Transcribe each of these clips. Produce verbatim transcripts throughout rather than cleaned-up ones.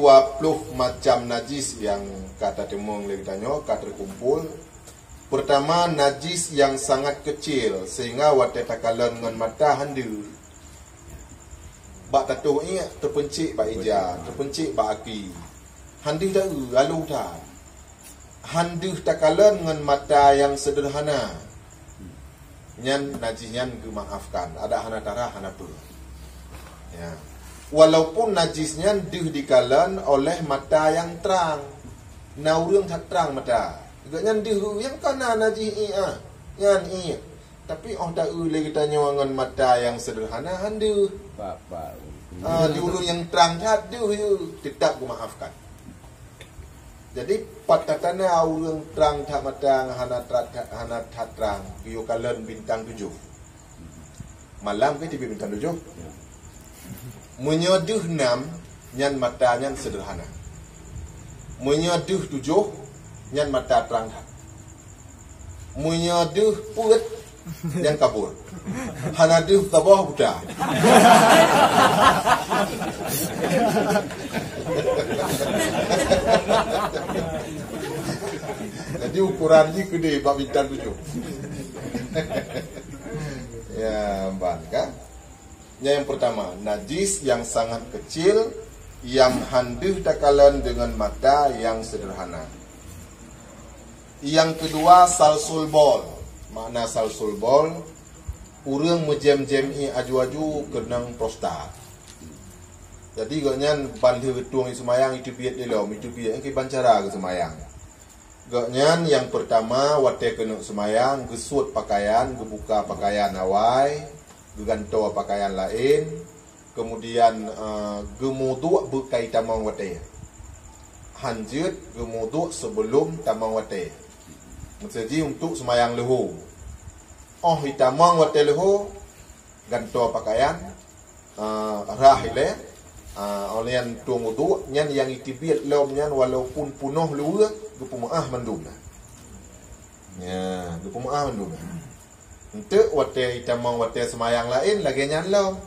Dua ploh macam najis nyang ka tateumeung lé geutanyoe ka teukumpul. Peurtama, najis nyang sangat keucil sehingga watée takalon ngon mata hana deuh. Bak tatoh iék, teupeuncék bak ija, teupeuncék bak aki. Hana deuh taeu, aloh that. Hana deuh takalon ngon mata nyang seudeurhana. Nyan najis nyan geumaafkan, adak hana tarah, hana peue. Ya. Walaupun najis nyan deuh dikalon oleh mata nyang trang. Na ureuëng that trang mata. Gobnyan deuh nyang ka na najis iék, ah. Nyan iék. Tapi óh taeu lé geutanyoe ngon mata nyang seudeurhana, hana deuh. Pak, pak. Ah, di ureuëng nyang trang that deuh, ya, teutap geumaafkan. Jadi, pat tatana ureuëng trang that mata hana tra-, hana that trang, geuyue kalon bintang tujoh. Malam kan teubiet bintang tujoh. Meunyoe deuh nam, nyan mata nyan seudeurhana. Meunyoe deuh tujoh, nyan mata trang that. Meunyoe deuh peuet, nyan kabur. Hana deuh saboh buta. Jadi, ukuran jih keudeh bak bintang tujoh. Ya, ban kan? Nyan nyang peurtama, najis nyang sangat keucil, nyang hana deuh takalon deungon mata nyang seudeurhana. Nyang keudua, salsul bol. Makna salsul bol, ureuëng meujém-jém iék aju-aju keunong prostat. Jadi, gobnyan ban lheueh geutueng ié seumayang, iteubiet lé lom, iteubiet, nyan kiban cara geuseumayang. Gobnyan nyang peurtama, watée keuneuk seumayang, geusuet pakaian, geubuka pakaian awai, geugantoe pakaian laén, keumudian, eh, geumuduek beukai tamong watée. Hanjeuet geumuduek seubeulom tamong watée. Meuseujih untuk seumayang leuhô. Óh itamong watée leuhô, gantoe pakaian, ah, rhah ilée, ah, óh lheueh nyan tueng uduk, nyan nyang iteubiet lom nyan walaupun peunoh luweue geupeumeuáh mandum na. Ya, geupeumeuáh mandum na. Enteuk watée itamong watée seumayang laén lagée nyan lom.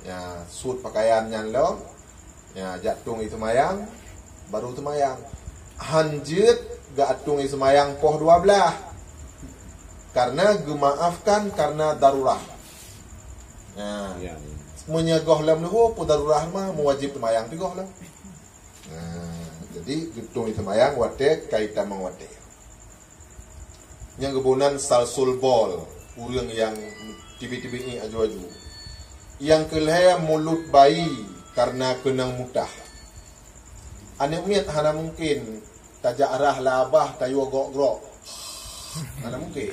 Ya, suet pakaian nyan lom. Ya, jak tueng ié seumayang, baru seumayang. Hanjeuet geutueng ié seumayang poh dua blaih. Karena geumaafkan karena darurah. Ya. Ya, ya. Meunyoe goh lom leuhô, peue darurah mah meuwajéb seumayang pih goh lom. Nah, jadi geutueng ié seumayang watée ka itamong watée. Nyang geuboh nan salsul bol, ureuëng nyang teubiet-teubiet iék aju-aju. Nyang keulhée, mulut bayi karena keunong mutah. Aneuk miet hana mungken tajak rhah lam babah tayue grok-grok. Hana mungken.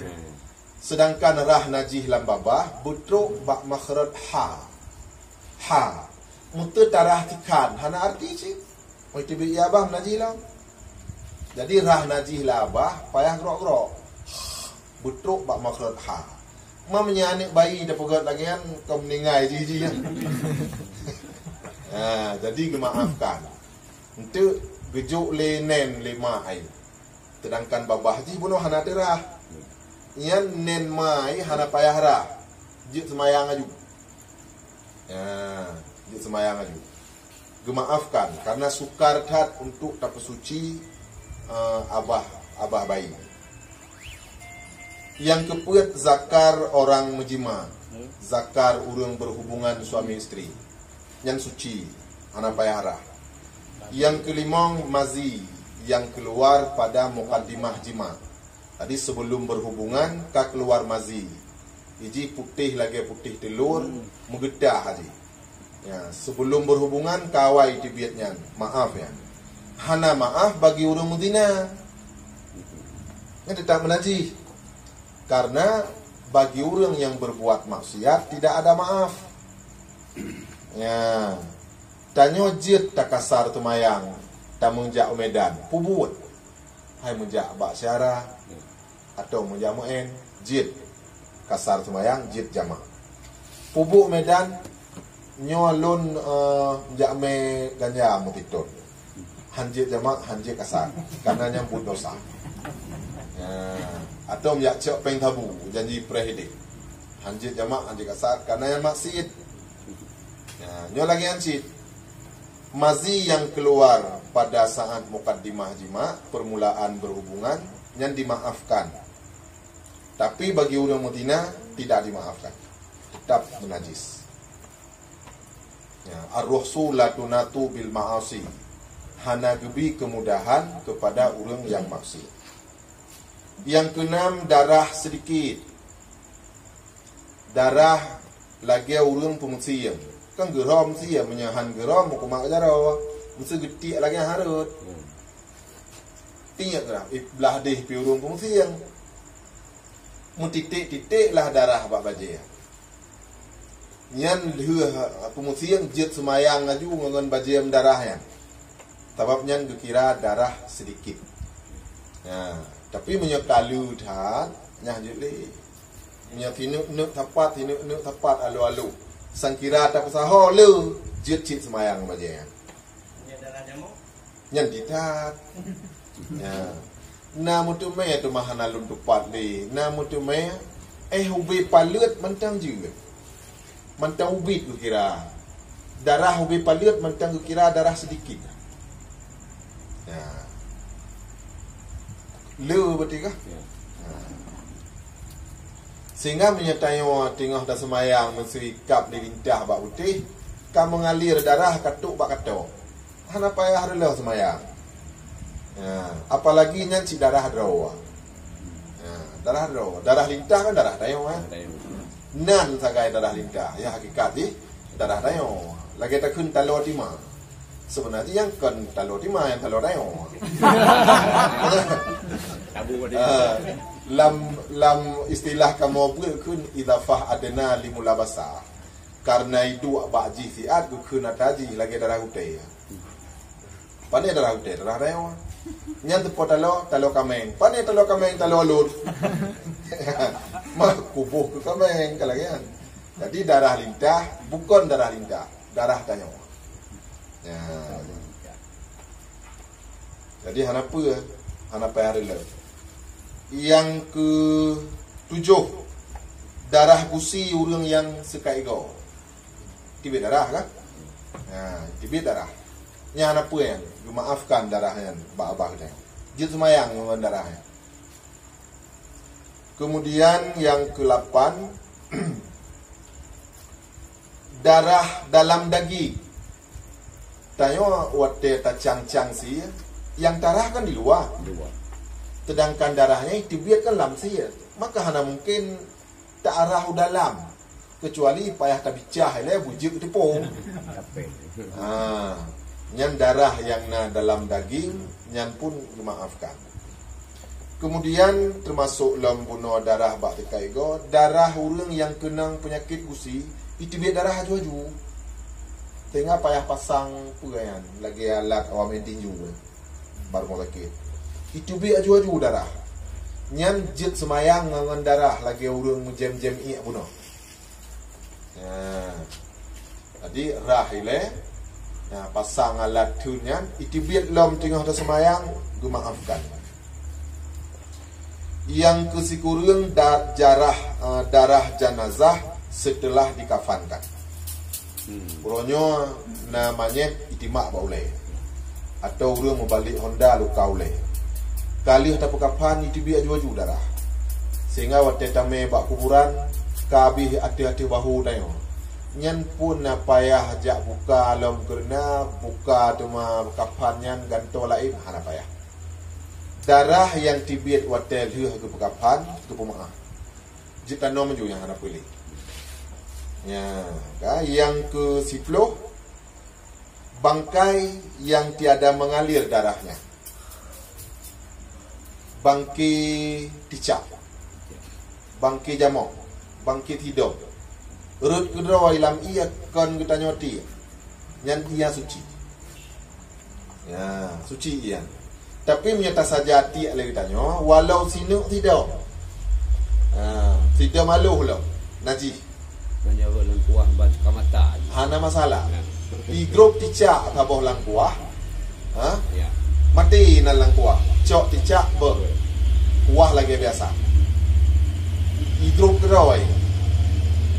Seudangkan rhah najih lam babah beutrok bak makhraj ha. Ha. Meuteutarah tikhan hana arti cit. Oi teubiet ié babah najih lom. Jadi rhah najih lam babah payah grok-grok. Beutrok bak makhraj ha. Ma meunyoe aneuk bayi tapeugét lagée nyan, ka meuninggai jih-jih nyan. Ha, jadi geumaafkan. Enteuk geujok lé nén lé ma ai. Seudangkan babah jih bunoe hana teurah. Nyan nén ma ai hana payah rhah. Jeuet seumayang aju. Ya, jeuet seumayang aju. Geumaafkan karena sukar that untuk tapeusuci, eh, abah, abah bayi. Nyang keupeuet, zakar orang meujima, zakar ureuëng berhubungan suami isteri. Nyan suci, hana payah rhah. Nyang keulimong, mazi, nyang keuluar pada mukaddimah jima. Jadi, sebelum berhubungan, ka keuluar mazi. Iji putéh lagée putéh teulor, meugeutah jih. Ya, sebelum berhubungan, ka awai teubiet nyan. Maaf, ya. Hana maaf bagi ureuëng meuzina. Nyan teutap meunajih. Karena bagi ureuëng nyang berbuat maksiat, tidak ada maaf. Ya. Tanyoe jeuet takasar teumayang, tameujak u Medan. Peubuet. Hai meujak bak syara, atau meujak meu'en, jeuet kasar seumayang, jeuet jamak. Peubuet Medan, nyoe lôn, eh, jak mé ganja meusiton. Han jeuet jamak, han jeuet kasar. Karena nyan buet dosa. Ya. Atau jak cok péng sabu, janji preh idéh. Han jeuet jamak, han jeuet kasar. Karena nyan maksiet. Ya. Nyoe lagée nyan cit. Mazi yang keluar pada saat mukaddimah jima, permulaan berhubungan, nyan dimaafkan. Tapi bagi ureuëng meuzina, tidak dimaafkan. Tetap menajis. Ya, ar-rukhsu la tunatu bil ma'asi. Hana geubi kemudahan kepada ureuëng yang maksiat. Yang keenam, darah sedikit. Darah lagée ureuëng peumeusieng. Kan geurhom sie, meunyoe han geurhom, meukumat jaroe. Meuseu geutiek lagée hareuet. Hmm. Tiek lah, ib-, blah deh pi ureuëng peumeusieng. Meutitek-titek lah darah bak bajée. Nyan lheueh peumeusieng jeuet seumayang laju ngon bajée meudarah nyan. Sabab nyan geukira darah sedikit. Ya, tapi meunyoe ka le that, nyah jeuet lé. Meunyoe sineuk-neuk sapat, sineuk-neuk sapat alu-alu. Sangkira tapeusaho le, jeuet cit seumayang bajée nyan. Nyan ditat. Ya. Na meuteumé teuma hana lôn tupat lé. Na meuteumé, eh, ubé paleuet mantong jeuet. Mantong ubit geukira. Darah ubé paleuet mantong geukira darah sedikit. Ya. Le beutôi kah? Ya. Ya. Sehingga meunyoe tanyoe teungoh taseumayang meuseu ikab lé lintah bak utéh, ka meungalir darah ka trok bak kato. Hana payah reuloh seumayang. Ha, apalagi nyan cit darah droe. Ha, darah droe. Darah lintah kan darah tanyoe, kan? Darah tanyoe. Nan sagai darah lintah. Ya, hakikat jih darah tanyoe. Lagée takheun taloe tima. Sebenarnya nyang kon taloe tima, nyang taloe tanyoe. Tabu tadi. Ha, lam, lam istilah kamoe beuet kheun idafah adna li mulabasa. Karena iduek bak jih siat geukheun ata jih lagée darah utée. Pane darah utée, darah rewa. Nyan teupo taloe, taloe kaméng. Pane taloe kaméng, taloe alot. Mah kuboh keu kaméng, ka lagée nyan. Jadi darah lintah bukon darah lintah, darah tanyoe. Ya. Jadi hana peue, hana payah reuloh. Nyang keu tujoh, darah gusi ureuëng nyang seukat igoe. Teubiet darah kan? Ha, teubiet darah. Nyan hana peue nyan, geumaafkan darah nyan bak babah geutanyoe. Jeuet seumayang ngon darah nyan. Kemudian nyang keulapan, darah dalam daging. Tanyoe watée tacang-cang sie, nyang tarah kan di luwa. Di luwa. Sedangkan darah nyan teubiet kan lam sie. Maka hana mungken tarah u dalam, keucuali payah tabicah ilée bujeuek teupông. Kapé. Ha, nyan darah nyang na dalam daging, nyan pun geumaafkan. Kemudian, teumasok lom bunoe darah bak seukat igoe, darah ureuëng nyang keunong peunyakét gusi, iteubiet darah aju-aju. Sehingga payah pasang peue nyan, lagée alat awak meutinju, baru mau sakét. Iteubiet aju-aju darah. Nyan jeuet seumayang ngon darah lagée ureuëng meujém-jém iék bunoe. Ya. Jadi, rah ilée, ya, pasang alat theun nyan, iteubiet lom teungoh taseumayang, geumaafkan. Nyang keusikureueng da-, jarah, eh, darah janazah seuteulah dikafankan. Hmm. Uroe nyoe na manyét itimak bak ulée. Atau ureuëng meubalek honda luka ulée. Ka lheueh tapeukafan iteubiet aju-aju darah. Sehingga watée tamé bak kuburan, ka abéh ateueh-ateueh bahu tanyoe. Nyan pun na payah jak buka lom keureuna buka teuma kafan nyan gantoe laén, hana payah. Darah nyang teubiet watée lheueh geupeukafan, geupeumeuáh. Jeuet tanom aju nyang hana peue lé. Ya, ka, nyang keusiplôh, bangkai nyang tiada mengalir darahnya. Bangke ticak, bangke jamok, bangke tidong. Rhot keudroe lam ié kon geutanyoe tiek. Nyan ié suci. Ya, suci ié. Tapi meunyoe tasaja tiek lé geutanyoe, walau sineuk sidom. Ha, sidom aloh lom, najih. Meunyoe lam kuah ban ka mata. Hana masalah. Ya. Igrôp ticak saboh lam kuah. Ha? Ya. Maté nan lam kuah. Cok ticak beuh. Kuah lagée biasa. Igrôp keudroe.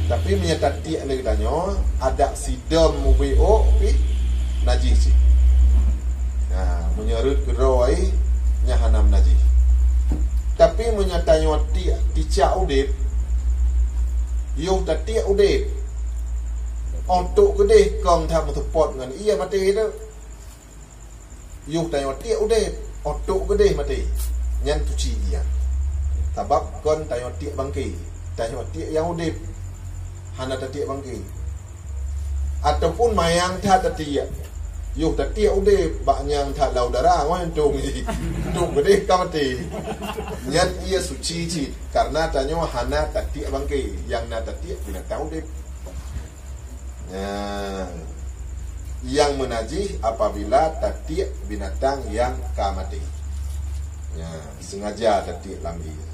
Tapi meunyoe tatiek lé geutanyoe, adak sidom ubé ôk pih. Najih cit. Nah, meunyoe rhot keudroe ai, nyan hana meunajih. Tapi meunyoe tanyoe tiek, ticak udeb, yoh tatiek udeb, óh tok keudeh kong that meuseupôt ngon ie maté teuh. Yoh tanyoe tiek udeb, óh tok keudeh maté. Nyan suci ie. Sabab kon tanyoe tiek bangke, tanyoe tiek nyang udeb, hana tatiek bangke. Ataupun manyang that tatiek. Yoh tatiek udeb, bak nyang that lam udara, ngon tong, tong keudeh ka maté. Nyan ie suci cit, karena tanyoe hana tatiek bangke, nyang na tatiek binatang udeb. Nah, nyang meunajih apabila tatiek binatang nyang ka maté. Nah, sengaja tatiek lam ie.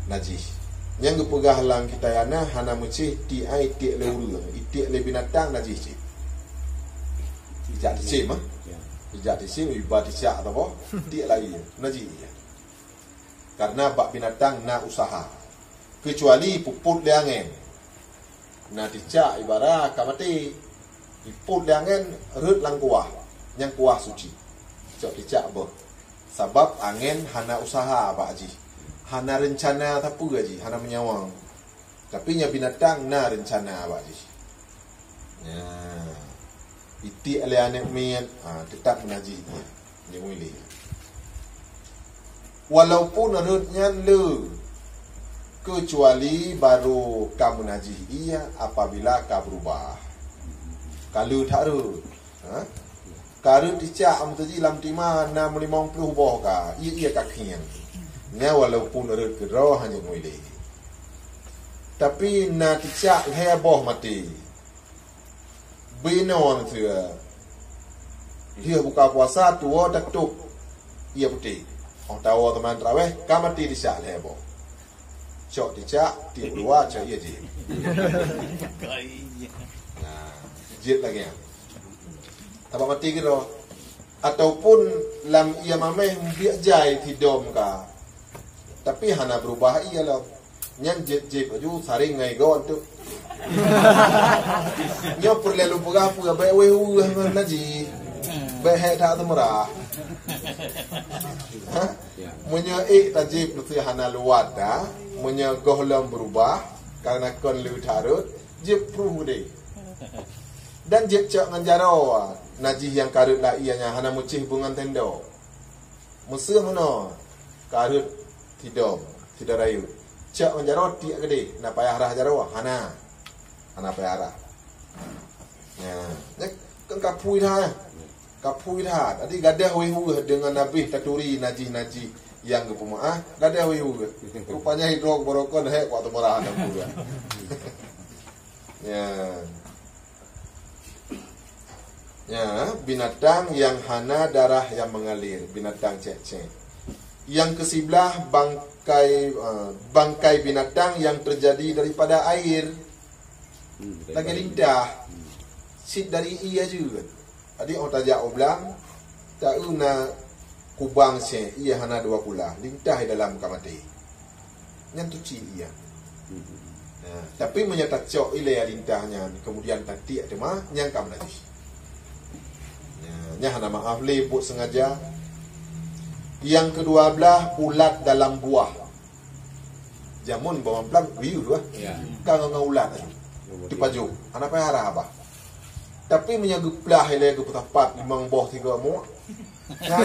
Najih. Nyang geupeugah lam kitab nyan hana meucéh tiek ai tiek lé ureuëng, itiek lé binatang najih cit. Ijak tisem, ah. Ijak tisem, iba ticak atau apa, tiek lagi. Najih ie. Karena bak binatang na usaha. Kecuali peuphot lé angén. Na ticak ibarat ka maté. Ipot lé angén rhot lam kuah. Nyang kuah suci. Cok ticak boh. Sabab angén hana usaha bak jih. Hana reuncana sapeue jih, hana meunyawa. Tapi nyan binatang na reuncana bak jih. Nah, itiek lé aneuk miet, ha, teutap meunajih ie. Nyang ulée. Walaupun rhot nyan le, kecuali barô ka meunajih ie apabila ka beurubah. Ka le that rhot. Ha? Ka rhot ticak meuteujih lam tima na meulimong ploh boh ka, ie, ie ka khieng. Nyan walaupun rhot keudroe hana mulée. Tapi na ticak lhée boh maté. Binoe miseue. Lheueh buka puasa tuwoe tatôp ie putéh. Óh tawoe teuma traweh ka maté ticak lhée boh. Cok ticak, tiep luwa, cok ie jieb. Nah, jieb lagée nyan. Tabak maté keudroe. Ataupun lam ie maméh biek jai sidom ka. Tapi hana beurubah ie lom. Nyan jieb-jieb laju saréng ngon igoe teuk. Nyoe peureulée lôn peugah peue, bék wéh-wéh ngon najih. Bék hék that teumeurah. Ha? Meunyoe ék tajieb meusé hana luwat dah, meunyoe gohlom beurubah, kareuna kon le that rhot, jieb pruh udeh. Dan jieb cok ngon jaroe, najih nyang ka rhot lam ie nyan hana meucéh beungon tendo. Meusé meunoe, ka rhot sidom, sidom rayeuk. Cok ngon jaroe tiek keudeh, na payah rhah jaroe? Hana. Hana payah rhah. Nyan, nyan kan ka phui that. Ka phui that. Jadi gadoh wéh-wéh deungon habéh taturi najih-najih nyang geupeumeuáh, gadoh wéh-wéh. Rupanya hidrok barokon hék kuat teumeurah aneuk buah. Nyan. Ya, binatang yang hana darah yang mengalir, binatang cek-cek. Yang kesiblah bangkai, eh, bangkai binatang yang terjadi daripada air. Hmm, lagée lintah. Hmm. Cit dari ie jeuet. Jadi, óh tajak u blang, taeu na kubang sét, ie hana dua kulah, lintah di dalam ka maté. Nyan tuci ie. Hmm. Nah, tapi meunyoe tacok ilée lintah nyan, kemudian tatiek teuma, nyan ka meunajih. Nah, nyan hana maaf lé buet sengaja. Yang kedua belah, ulat dalam buah. Jameun bawang plang geuyue bah. Ya. Ka ngon ulat tadi. Teupajoh. Hana payah rhah bah. Tapi meunyoe geuplah ilée geupeusapat limong boh sigoe muak. Nah,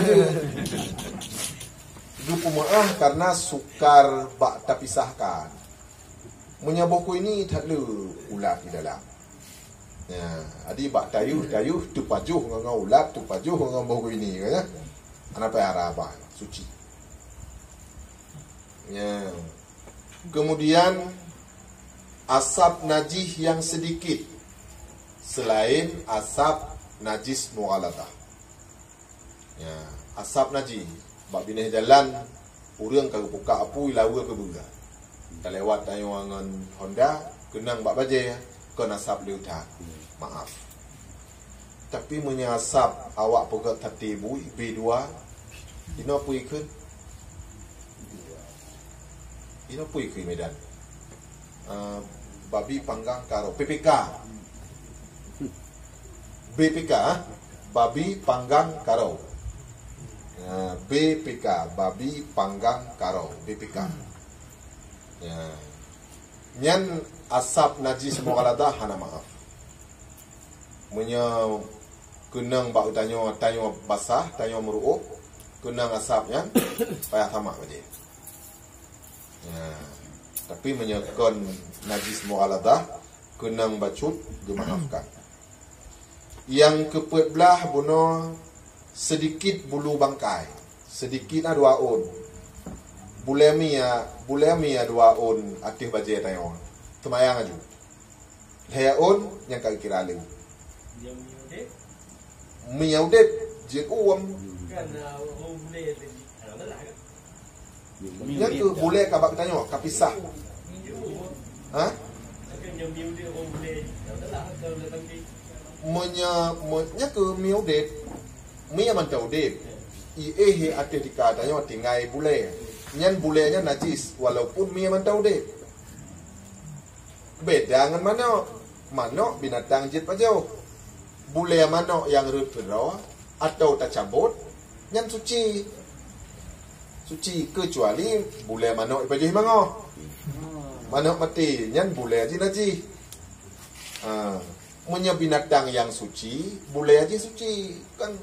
geupeumeuáh karena sukar bak tapisahkan. Meunyoe boh kuini that le ulat di dalam. Ya, jadi bak tayuh, tayuh teupajoh ngon ulat, teupajoh ngon boh kuini, ya. Hana payah rhah bah, suci. Ya. Kemudian, asap najih yang sedikit selain asap najis mughaladhah. Ya, asap najih. Bak binéh jalan, ureuëng ka geupuka apui lawa keubeue. Talewat tanyoe ngon Honda, keunong bak bajée, kon asap le that. Maaf. Tapi meunyoe asap awak peugét saté bui, B dua, inoe peue ikheun? Inoe peue ikheun Medan? Eh, babi panggang karo, P P K. B P K, babi panggang karau. Ya, B P K, babi panggang karau, B P K. Ya. Nyan asab najis mughaladah hana maaf. Meunyoe keunong bak tanyoe, tanyoe basah, tanyoe meuruôh, keunong asab nyan, payah samak bajée. Ya. Tapi meunyoe kon najis mughaladah, keunong bacut, geumaafkan. Nyang keupeuet blaih bunoe, seudikit bulu bangkai, seudikit na dua ôn. Bulée mie, bulée mie dua ôn ateueh bajée tanyoe. Seumayang laju. Lhée ôn nyang ka geukira lé. Mie udeb jeuet uem. Nyan keuh bulée ka bak geutanyoe, ka pisah. Ha? Meunyoe, meu-, nyan keuh mie udeb. Mie mantong udeb. Iéh ateueh tika tanyoe tinggai bulée. Nyan bulée nyan najis, walaupun mie mantong udeb. Beda ngon manok. Manok binatang jeuet pajoh. Bulée manok nyang rhot keudroe atawa tacabot, nyan suci. Suci, keucuali bulée manok ipajoh mangoh. Manok maté, nyan bulée jih najih. Ha, meunyoe binatang nyang suci, bulée jih suci. Kan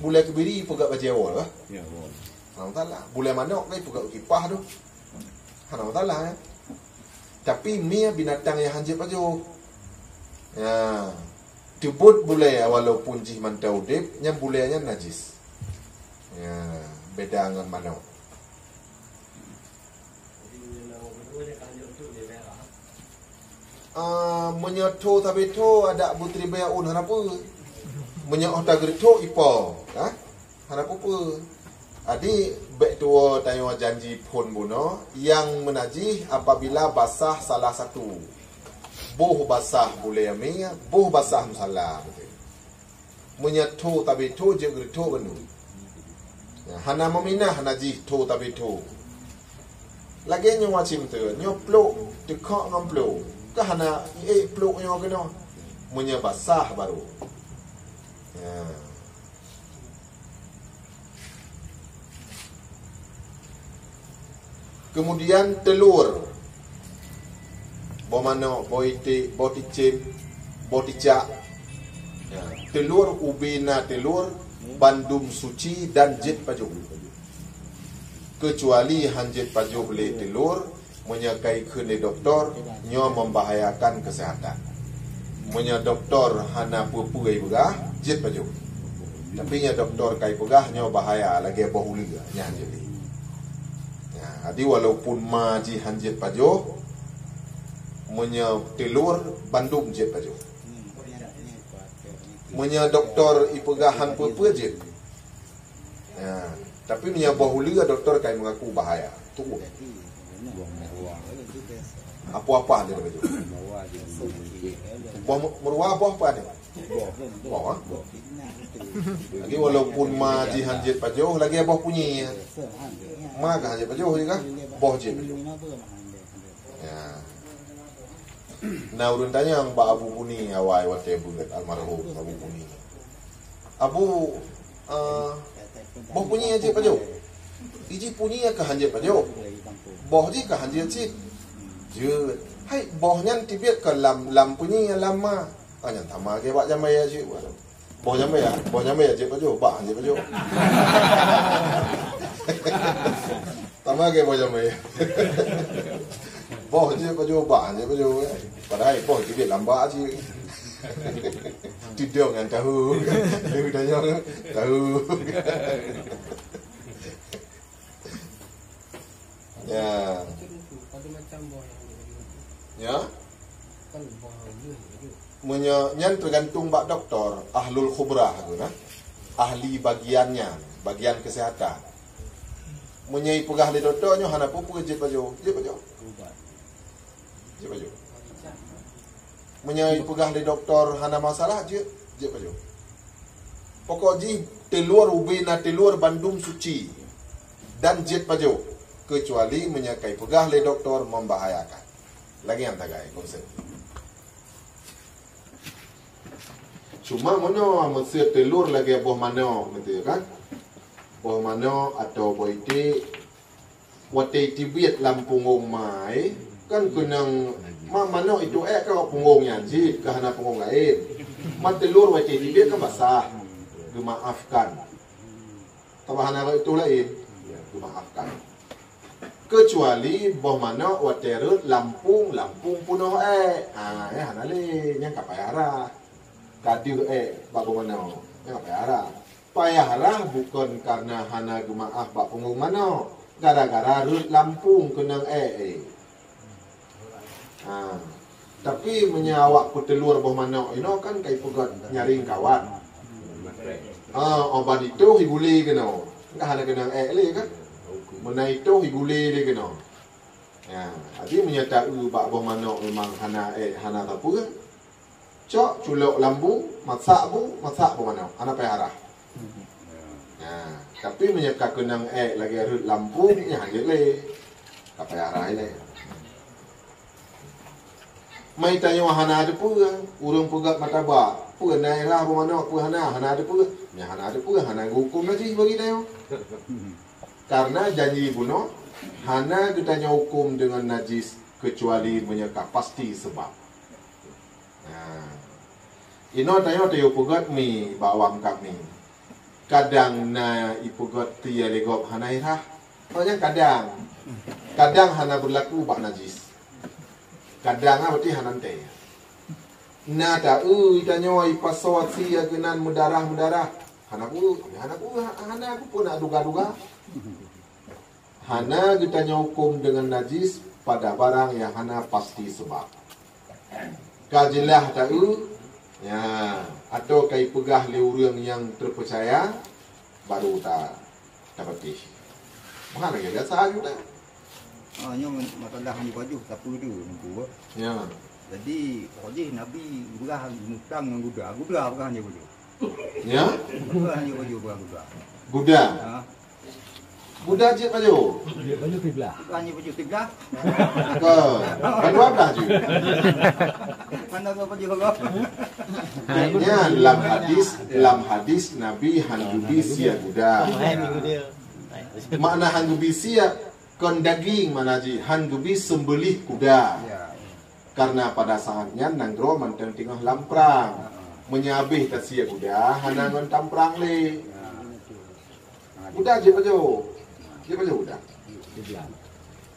bulée keubiri peugah bajée woe lah. Ya, woe. Hana masalah. Bulée manok kan peugah kipah tu. Hana masalah, ya. Tapi mie binatang nyang hanjeuet pajoh. Ya. Teubot bulée walaupun jih mantong udeb, nyan bulée nyan najis. Ya, beda ngon manok. Ah, meunyoe tho sabe tho adak beutribée ôn hana peue. Meunyoe óh tageureutok ipo, ha? Hana peue-peue. Jadi, bék tuwoe tanyoe janji phon bunoe, nyang meunajih apabila basah salah satu. Boh basah bulée mie, boh basah musala, beutôi. Meunyoe tho sabe tho jeuet geureutok bandum. Ya, hana meuminah najih tho sabe tho. Lagée nyoe macam tu, nyoe pluek teukhok ngon pluek. Ka hana ék pluek nyoe keunoe. Meunyoe basah baru. Ya. Kemudian telur. Boh manok, boh iték, boh ticém, boh ticak. Ya. Telur, ubé na telur, bandum suci dan jeuet pajoh. Keucuali hanjeuet pajoh lé telur, meunyoe ka ikheun lé doktor, nyoe membahayakan kesehatan. Meunyoe doktor hana peue-peue ipeugah, jeuet pajoh. Tapi nyoe doktor ka ipeugah, nyoe bahaya lagée boh uleue, nyan jadi. Ya, jadi walaupun ma jih hanjeuet pajoh, meunyoe telur bandum jeuet pajoh. Meunyoe doktor ipeugah han peue-peue jeuet. Ya, tapi meunyoe boh uleue doktor ka mengaku bahaya. Tuwoe. Apa-apa dia baca. Boh mu-, meuruwa boh apa ni? Boh, ha? Jadi walaupun ma jih hanjeuet pajoh, lagée boh punyi. Ma ka hanjeuet pajoh je kan? Boh jeuet pajoh. Ya. Na ureuëng tanyong bak Abu Puni awai watée beuet almarhum Abu Puni. Abu, eh, boh punyi hanjeuet pajoh? Iji punyi ka hanjeuet pajoh. Boh jih ka hanjeuet cit. Jeuet. Hai, boh nyan tibiet ka lam, lam punyi lam ma. Ah, nyan sama ke bak jamé cit. Boh jamé ya, boh jamé ya jeuet pajoh, bah jeuet pajoh. Sama ke boh jamé. Boh jeuet pajoh, bah jeuet pajoh. Padahai boh jeuet lambak cit. Tidong ngon tahu. Dia tanya tahu. Ya. Ada macam boh yang dia bagi. Ya. Kan boh yang dia bagi. Meunyoe nyan teugantung bak doktor, ahlul khubrah tu nah. Ahli bagian nyan, bagian kesehatan. Meunyoe ipeugah lé doktor nyoe hana peue-peue jeuet pajoh, jeuet pajoh. Ubat. Jeuet pajoh. Meunyoe ipeugah lé doktor hana masalah, jeuet, jeuet pajoh. Pokok jih telur ubé na telur bandum suci dan jeuet pajoh, keucuali meunyoe ka ipeugah lé doktor membahayakan. Lagée nyan tagai konsep. Cuma meunoe, meuseu teulor lagèe boh manok, beutôi kan? Boh manok atau boh iték, watèe teubiet lam punggong ma, kan keunong ma-, manok itôh èk ka punggong nyan cit, ka hana punggong laén. Ma teulor watèe teubiet kan basah, geumaafkan. Tapi hana rot itôh laén, geumaafkan. Keucuali boh manok watèe rhot lam pung, lam pung peunoh èk. Ha, nyan hana lé, nyan ka payah rhah. Ka deuh èk bak boh manok, nyan ka payah rhah. Payah rhah bukon kareuna hana geumaaf bak punggong manok, gara-gara rhot lam pung keunong èk, eh. Ha. Tapi meunyoe awak peuteulor boh manok inoe kan ka ipeugöt nyaring kawat. Ha, 'oh ban itôh igulé keunoe. Ka hana keunong èk lé kan? Meunan itôh igulé lé keunoe. Ha, jadi meunyoe taeu bak boh manok memang hana èk, hana sapeue, cok culok lam bu, masak bu, masak boh manok, hana payah rhah. Ha, tapi meunyoe ka keunong èk lagèe rhot lam pung, nyan hanjeuet lé. Ka payah rhah lé. Mai tanyoe hana teupeue, ureueng peugöt martabak, peue na rhah boh manok, peue hana, hana teupeue. Nyan hana teupeue, hana geuhuköm najis bagi tanyoe. Kareuna janji bunoe hana geutanyoe huköm deungon najis keucuali meunyoe ka pasti seubab. Nah, inoe tanyoe tayue peugöt mi bak awam kami. Kadang na ipeugöt tie lé gob hana irhah. Nyan kadang. Kadang hana beurlaku bak najis. Kadang ah, berarti hana teuntèe. Na taeu tanyoe ipasoe sie keunan meudarah-meudarah. Hana ku, hana ku, hana ku pun nak duga-duga. Hana geutanyoe huköm deungon najis pada barang nyang hana pasti seubab. Ka jeulaih taeu, ya, atau ka ipeugah lé ureueng nyang teupeucaya, baru ta-, tapatéh. Meuhan lagèe biasa aju dah. Ah, nyoe masalah han jipajoh sapeue tu, Teungku. Ya. Jadi, oh jih Nabi peugah mutang ngon guda. Guda peugah han jipajoh. Ya? Peugah han jipajoh, peugah guda. Guda? Ha. Guda jeuet pajoh? Jeuet pajoh siblah. Peugah han jipajoh siblah. Ke? Kan dua blah jeuet. Mana dua pajoh Allah? Nyan lam hadis, lam hadis Nabi han geubi sie guda. Makna han geubi sie, kon daging makna jih, han geubi seumbeuléh kuda. Ya. Karena pada saat nyan nanggroe mantong teungoh lam prang. Meunyoe habéh tasie guda, hana ngon tamprang lé. Guda jeuet pajoh. Jeuet pajoh guda.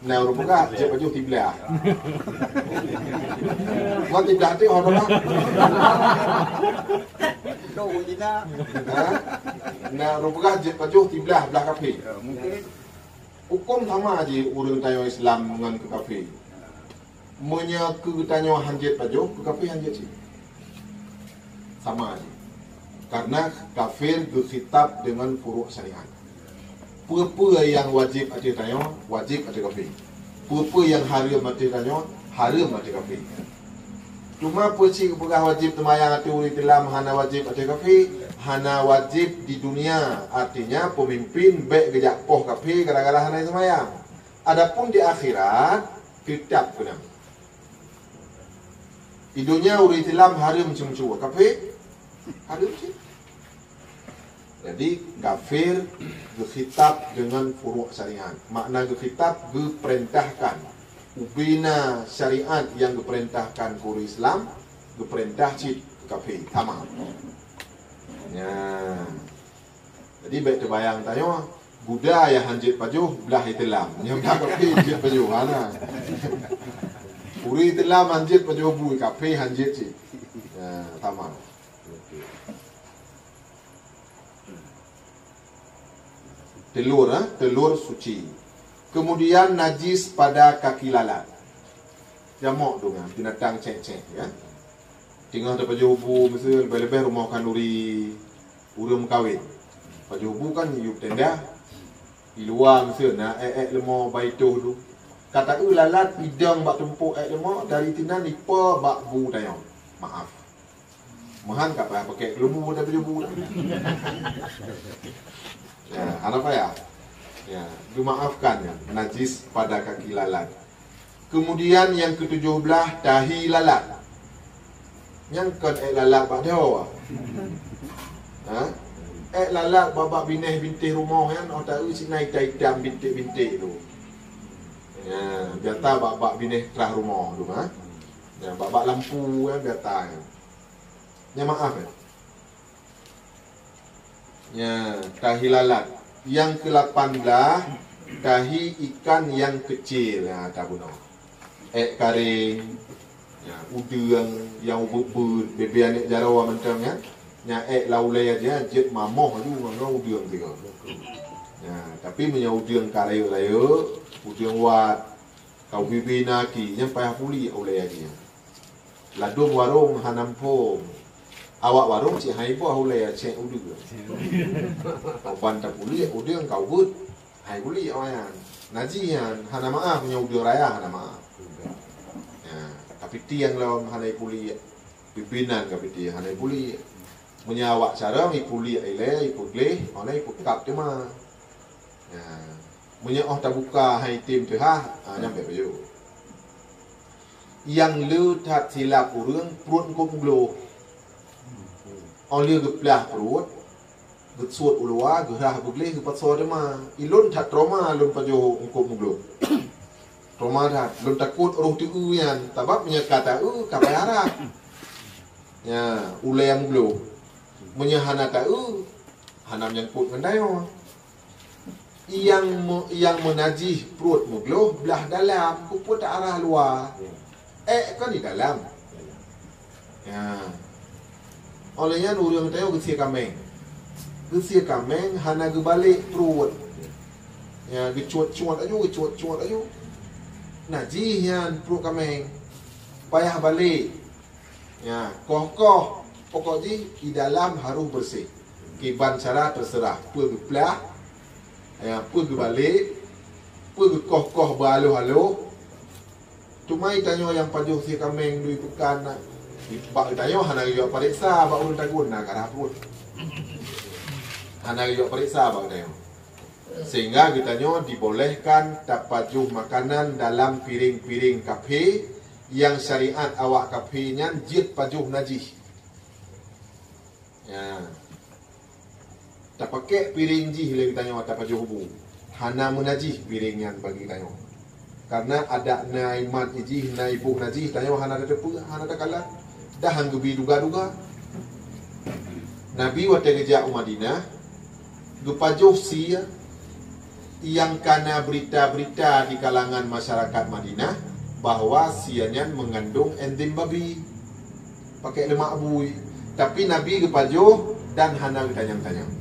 Na ureueng peugah jeuet pajoh siblah. Ngon siblah tu, oh, tolong. Ha? Na ureueng peugah jeuet pajoh siblah, blah kafé. Huköm sama jih ureueng tanyoe Islam ngon keu kafé. Meunyoe keu tanyoe han jeuet pajoh, keu kafé han jeuet cit. Sama jih. Karena kafir geukhitab deungon furu' syariat. Peue-peue nyang wajéb ateueh tanyoe, wajéb ateueh kafé. Peue-peue nyang hareuem ateueh tanyoe, hareuem ateueh kafé. Cuma peue cit geupeugah wajéb seumayang ateueh ureueng Islam, hana wajéb ateueh kafé, hana wajéb di dunia, artinya peumimpin bèk geujak poh kafé gara-gara hana seumayang. Adapun di akhirat, teutap keunong. Di dunia ureueng Islam hareuem ceumeucue, kafé hareuem cit. Jadi, kafir geukhitab deungon furu' syariat. Makna geukhitab, geupeurintahkan. Ubena syariat nyang geupeurintahkan keu ureueng Islam, geupeurintah cit keu kafé. Sama. Nyan. Jadi, bèk teubayang tanyoe, guda nyang han jeuet pajoh, blah iteulam. Nyang blah kafé jeuet pajoh, hana. Ureueng iteulam han jeuet pajoh bu, kafé han jeuet cit. Ya, sama. Okey. Teulor, eh? Teulor suci. Kemudian najis pada kaki lalat. Jamok tu kan, binatang cek-cek, ya. Teungoh tapajoh bu, miseu leubeh-leubeh rumoh khanduri, ureueng meukawen. Pajoh bu kan yub tenda, di luwa miseu na èk-èk leumo baitoh tu. Ka taeu lalat idong bak tumpok èk leumo, dari sinan ipo bak bu tanyoe. Maaf. Meuhan ka payah pakèk keuleubu dan beujubu dah. Ya, hana payah. Ya, dimaafkan ya, najis pada kaki lalat. Kemudian yang ketujuh belas, tahi lalat. Nyang kon ék lalat bak dhoe. Ha? Ék lalat bak, bak binéh bintéh rumoh nyan, oh, taeu sinan itam-itam binték-binték tu. Ya, biasa bak, bak binéh trah rumoh tu, ha. Ya, bak, bak lampu, ya, biasa, ya. Nyan maaf, ya. Ya, tahi lalat. Nyang keulapan blah, tahi ikan nyang keucil. Ya, tabunoe. Ék karéng, ya, udeueng nyang ubeuet-beuet, bebe aneuk jaroe mantong nyan. Nya ék lam ulée aja, jeuet mamoh laju ngon udeueng tiga. Ya, tapi meunyoe udeueng ka rayeuk-rayeuk, udeueng wat, ka ubi-bi na aki, nyan payah puliek ulée aja. Ladôm warong hana muphom. Awak warong cit hai boh ulée cék udeueng. Ban tapuliek udeueng ka ubeuet. Hai puliek awaknyan. Najih nyan hana maaf, nyoe udeueng raya hana maaf. Ya, tapi tieng lom hana ipuliek. Pimpinan ka piti hana ipuliek. Meunyoe awak carông ipuliek ilée, ipeugleh, ona ipeukab teuma. Ya. Meunyoe óh tabuka hai tem teuhah, ha, nyan bèk bayeue. Nyang le that silap ureueng pruet eungkôt meugloh. Óh lheueh geuplah pruet, geusuet u luwa, geurhah beugleh, geupasoe teuma. Ilôn that trauma lôn pajoh eungkôt meugloh. Trauma that, lôn takot roh teu-eu nyan, sabab meunyoe ka ta-eu, ka payah rhah. Ya, ulée meugloh. Meunyoe hana ta-eu, hana meunyangkot ngon tanyoe. Nyang me-, nyang meunajih pruet meugloh blah dalam, peue-peue ta arah luwa. Ék kon di dalam. Ya. Óh lheueh nyan ureueng tanyoe geusie kaméng. Geusie kaméng hana geubalek pruet. Ya, geucuet-cuet aju, geucuet-cuet aju. Najih nyan pruet kaméng. Payah balek. Ya, koh-koh, pokok jih di dalam harôh beureuséh. Kiban cara teuseurah, peue geuplah, ya, peue geubalek, peue geukoh-koh beualoh-aloh. Teuma tanyoe nyang pajoh sie kaméng dui peukan na, bak tanyoe hana geuyue pareksa bak ureueng tagun na karah pruet. Hana geuyue pareksa bak tanyoe. Sehingga geutanyoe dibolehkan tapajoh makanan dalam piréng-piréng kafé nyang syariat awak kafé nyan jeuet pajoh najih. Ya. Tapakèk piréng jih lé geutanyoe tapajoh bu. Hana meunajih piréng nyan bagi tanyoe. Karena adat na imat ijih na iboh najih, tanyoe hana tateupeue, hana takalon. Dah han geubi duga-duga. Nabi watèe geujak u Madinah, geupajoh sie nyang kana berita-berita di kalangan masyarakat Madinah bahwa sie nyan mengandung enzim babi. Pakèk leumak bui. Tapi Nabi geupajoh dan hana geutanyong-tanyong.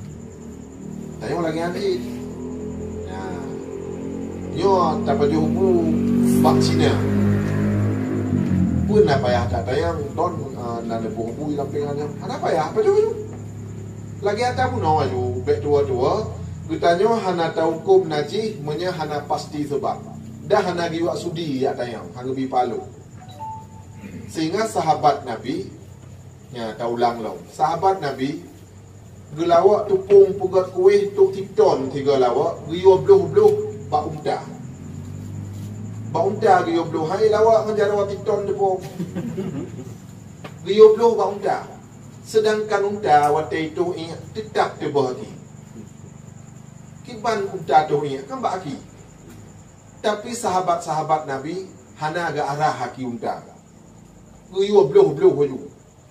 Tanyoe lagèe nyan cit. Nah, nyoe tapajoh bu bak Cina. Peue na payah tatanyong, don, ah, na neuboh bui lam pingan nyan. Hana payah, pajoh aju. Lagèe ata bunoe aju, bèk tuwo-tuwo, geutanyoe hana tahukôm najih meunyoe hana pasti seubab. Dah hana geuyue sudi jak tanyong, han geubi paloh. Sehingga sahabat Nabi, nya, taulang lom. Sahabat Nabi geulawok teupông peugöt kuéh trok siton sigoe lawok, geuyue bloh-bloh bak unta. Bak unta geuyue bloh, hai lawok ngon jaroe siton teupông. Geuyue bloh bak unta. Seudangkan unta watèe itoh iék teutap teuböh aki. Kiban unta toh iék kan bak aki. Tapi sahabat-sahabat Nabi hana geuarah aki unta. Geuyue bloh-bloh aju.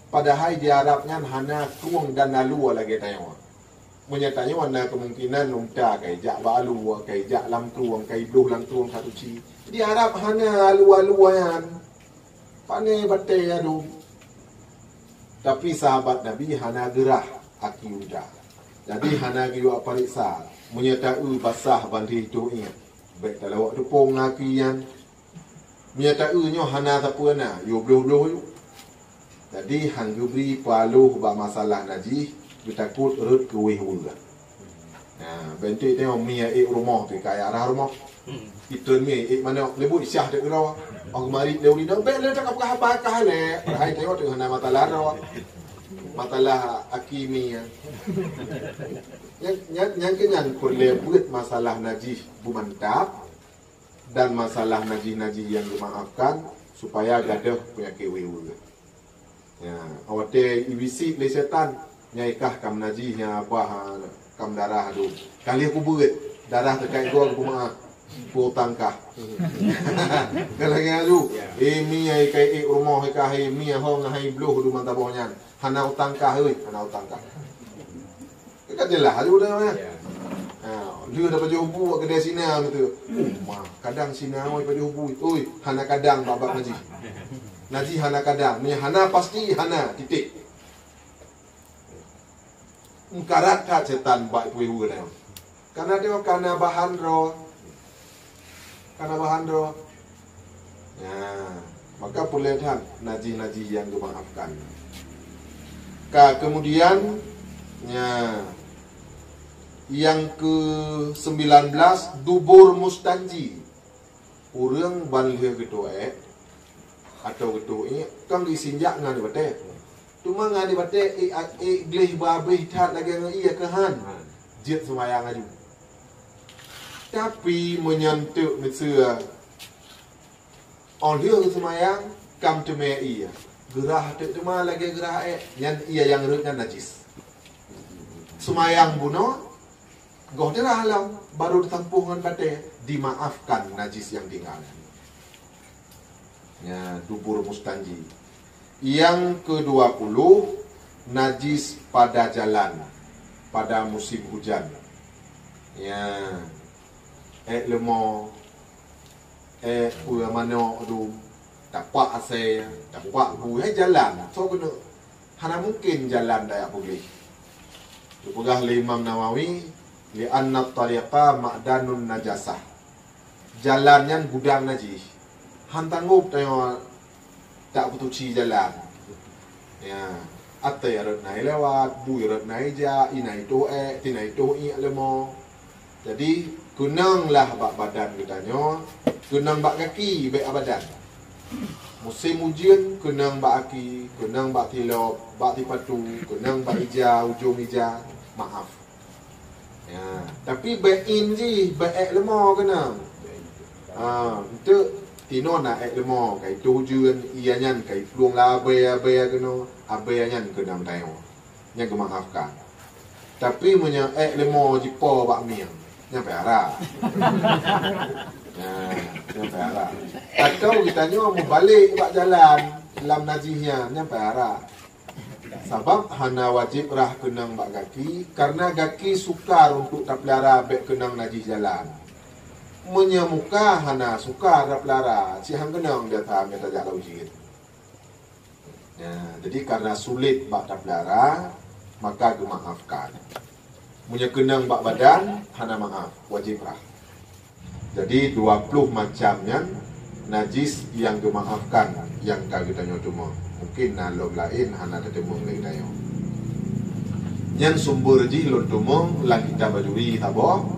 Padahai di Arab nyan hana krueng dan alue lagèe tanyoe. Meunyoe tanyoe na kemungkinan unta ka ijak bak alue, ka ijak lam krueng, ka ibloh lam krueng ka tuci. Di Arab hana alue-alue nyan. Pané batèe adu. Tapi sahabat Nabi hana geurah aki unta. Jadi hana geuyue pareksa. Meunyoe taeu basah bandeh itoh iék, bèk talawok teupông ngon aki nyan. Meunyoe taeu nyoe hana sapeue na, yue bloh-bloh aju. Jadi han geubri paloh bak masalah najih, geutakot rhot keu wéh weue. Nah, bèk enteuk tanyoe mi ék rumoh pih ka arah rumoh. Itreun mi ék manok, lé buet syah teuk keudroe. Óh geumarit lé ureueng inong, bèk lé takab haba kah lé. Padahai tanyoe teungoh na masalah droe. Masalah aki mi nyan. Nyan, nyan, nyan keuh nyan peureulèe beuet masalah najih beumantap dan masalah najih-najih nyang geumaafkan supaya gadôh peunyakét wéh weue. Ya, watèe ibisi lé setan, nyai kah kam najih, nyang abah, ha, kam darah dum. Ka lheueh kubeut, darah teukai goe, peumeu'ah, peutang kah. Ka lagèe nyan laju. Ya. Eh, mi ai kai ék rumoh kah, eh, mi ho ngon hai bloh dum mantong boh nyan. Hana utang kah, hei, hana utang kah. Ka jeulaih laju dah, ya. Ya. Ha, lheueh dah pajoh bu bak keudè Sina beutôi. Oh, ma, kadang Sina oi pajoh bu. Oi, hana kadang bak-bak najih. Najih hana kadang. Meunyo hana pasti, hana, titik. Meukarat that setan bak ibu-ibu nyoe. Karena dia kana bahan droe. Kana bahan droe. Ya, maka peureulèe that najih-najih nyang geumaafkan. Ka, kemudian, ya, nyang ke sembilan belas, dubur mustanji. Ureueng ban lheueh geutoh èk atau geutoh iek, kan geusinjak ngon batèe. Teuma ngon batèe, iek, iek gleh bah abéh that lagèe ngon ié keuhan. Jeuet seumayang laju. Tapi meunyo teuk miseue, 'oh lheueh geuseumayang, kam teumè ié, geurah teuk teuma lagèe geurah èk, nyan ié nyang rhot nyan najis. Seumayang bunoe, goh teurah lom, barô teusampôh ngon batèe, dimaafkan najis nyang tinggai. Ya, dubur mustanji. Nyang kedua puluh, najis pada jalan, pada musim hujan. Ya, èk leumo, èk peue manok dum, tapak asèe, tapak bu, hai jalan, soe keuneuk. Hana mungken jalan tajak puléh. Geupeugah lé Imam Nawawi, "Li anna tariqa ma'danun najasah." Jalan nyan gudang najih. Han sanggob tanyoe tak peutuci jalan. Ya, atèe rot na ilewat, bui rot na ija, inan itoh èk, tinan itoh iek leumo. Jadi, keunong lah bak badan geutanyoe, keunong bak gaki, bèk abadan. Musém ujeuen, keunong bak aki, keunong bak tilop, bak sipatu, keunong bak ija, ujong ija, maaf. Ya, tapi bèk in jih, bèk èk leumo keunong. Ha, enteuk tinoe na èk leumo, ka itoh ujeuen, ié nyan ka iplueng lam abèe-abèe keunoe, abèe nyan keunong tanyoe. Nyan geumaafkan. Tapi meunyoe èk leumo jipo bak mieng, nyan payah rab. Nah, nyan payah rab. Atau geutanyoe meubalek bak jalan lam najih nyan, nyan payah rab. Sabab hana wajéb rhah keunong bak gaki, karena gaki sukar untuk tapeulara bèk keunong najih jalan. Meunyoe muka hana sukar tapeulara, cit han keunong biasa meunyoe tajak lam ujeuen. Ya, jadi karena sulit bak tapeulara, maka geumaafkan. Meunyoe keunong bak badan, hana maaf, wajéb rhah. Jadi, dua puluh macam nyan najis nyang geumaafkan nyang ka geutanyoe teumeung. Mungken na lom laén hana tateumeung lé geutanyoe. Nyan sumber jih lôn teumeung lam kitab Bajuri saboh,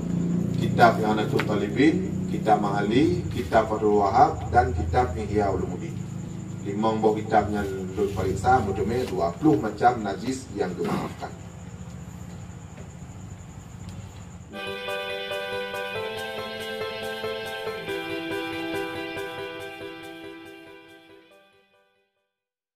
kitab I'anatut Thalibin, kitab Ma'ali, kitab Fathul Wahab, dan kitab Ihya Ulumuddin. Limong boh kitab nyan lôn pareksa, meuteumé dua puluh macam najis nyang geumaafkan.